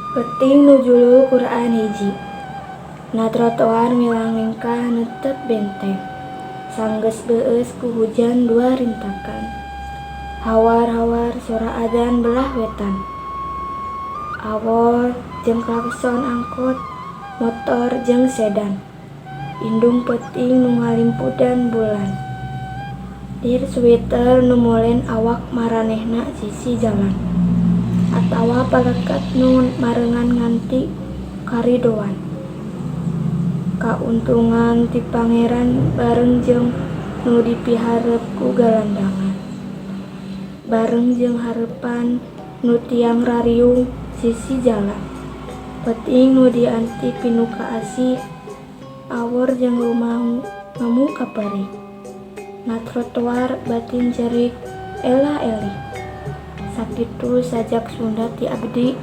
Peuting nuzulul Quran 1. Na trotoar milang lingkah netep benteng. Sanggeus beueus ku hujan dua rintakan. Hawar-hawar sora adzan belah wetan. Awor jeung klakson angkot, motor jeung sedan. Indung peuting nu ngalimpudan bulan. Lir sweater nu molen awak maranehna sisi jalan. Atawa palekat nu marengan nganti karidoan. Kauntungan ti Pangeran bareng jeung nu dipiharep ku galandangan. Bareng jeung harepan nu tiang rariung sisi jalan. Peuting nu dianti pinuh kaasih, awor jeung lumahu ngamuka peurih. Na trotoar batin cerik ela-elih. Sakitu sajak Sunda ti abdi.